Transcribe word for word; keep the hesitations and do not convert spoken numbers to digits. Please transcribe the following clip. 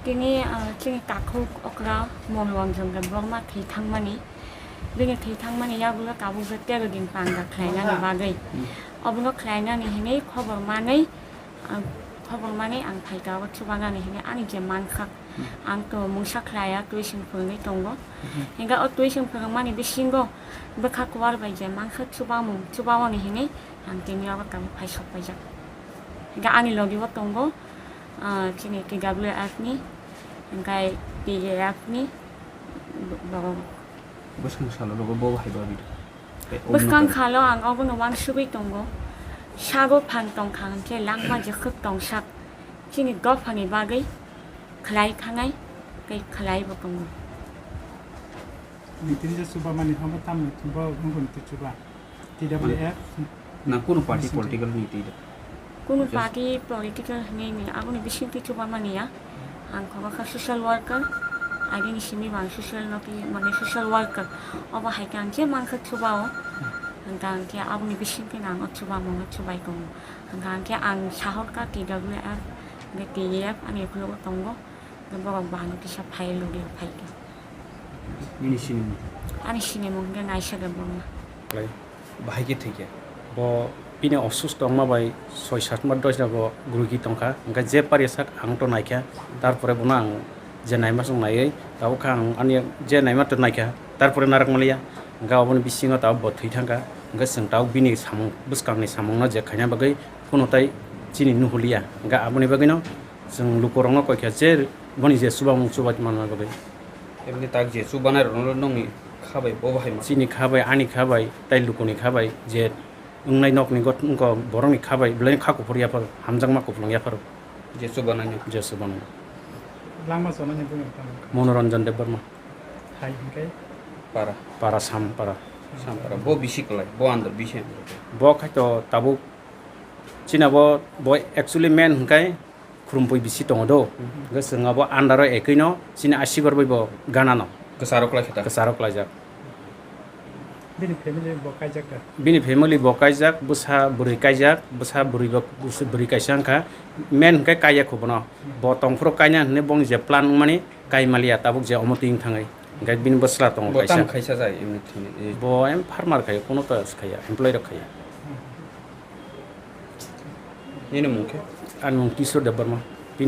Tini, ah, chini takhuk okra Monranjan Debbarma thwi thangmani. Bini thwi thangmani yagulo tabuk je tero din panda khlainani bagwi. Hmm. Obono khlainani hinwi khobor manwi, ang khobor manwi ang phaikha obo chubanani hinwi ani je mankha. Hmm. Ang to mungsa khlaiya, tuition phwrwngwi tongo. Hmm. Hinkhe o tuition phwrwngmani bisingo bwkha kuwar bai je mankha chubamung, chubamani hinwi ang tini obo tabuk phai sok paijak. Hinkhe ani logibo tongo, ah, chini T W F ni, hinkhe T A F ni borok. Bwskang salo rogo bo hai babi. Bwskang khalo ang obono uansugwi tongo. Sago phan tongkha hinkhe langma jekhwk tongsak. Chini dophani bagwi khlai thangnai tei khlaibo tongo. Nitini je chubamani hwnba tamni bo wngkha nitini chuba. T W F. Na kunu party political ni twi da? Kunu party political hinwi ni aboni bisingtwi chubamani ya. Ang khoroksa social worker, agini simi bo ang social nokni, mane social worker. Obo hai khe ang je mankha chuba o. Ang khe aboni bisingtwi no ang o chubamungo chubai tongo. Ang khe ang sahorkha T W F, T A F ani ukhulgo tongo. Borok bangwi kisa phai logio phai khe. Nini sinimung? Ani sinimung khe Naisha Debbarma. Klai, bahai khe thwikhe. Bo bini osusto wngma bai soi sat ma doisa bo gurugi tongkha. Hwnkhe je pari sak ang to naikha. Tarpore bono ang je naima chwng naiwi tabuk kha ang ani je naima to naikha. Tarpore narak maliya. Hwnkhe oboni bisingo tabuk bo thwi thangkha. Hwnkhe chwng tabuk bini samung bwskangni samungno je khaina bagwi phunukthai chini nuhuliya. Hwnkhe aboni bagwino Chwng lukurokno koi kha je boni je chubamung chubai manna bagwi. Eboni tak je chubanai rokno nongni kha bai bo bahai ma. Chini kha bai, ani kha bai, tai lukuni kha bai je wngnai nokni got-, wngkha borokni kha bai belai kha kuphur yaphar, hamjakma kupulung yaphar. Je chubanai no. Je chubanai. Langma chonani bumung tamo. Monoranjan Debbarma. Hai hwnkhe? Para. Para Sampara. Sampara. Bo bisi kwlai, bo andar bisi andar. Bo khai to tabuk chini bo, bo actually main hwnkhe Khrumpui bisi tongo do. Mhm. Hwnkhe chwng abo under o ekwi no chini asigor bai bo gana no. Kwcharo kwlai khe ta? Kwcharo kwlaijak. Bini family bo kaijak da? Bini family bo kaijak, bwsa bwrwi kaijak, bwsa bwrwi bo, bwsa bwrwi kaisa wngkha. Main hwnkhe kaiya kho bono. Mhm. Bo tongphuru kaina hwnwi bongni je plan wngmani kai maliya tabuk je omo twi wng thangwi. Hwnkhe bini bwsla tongo bo kaisa. Tamo khaisa jai emni thini, e? Bo em farmer khai, kono ta khaiya, employee rok khaiya. Mhm. Nini mung khe? Ani mung Kishore Debbarma.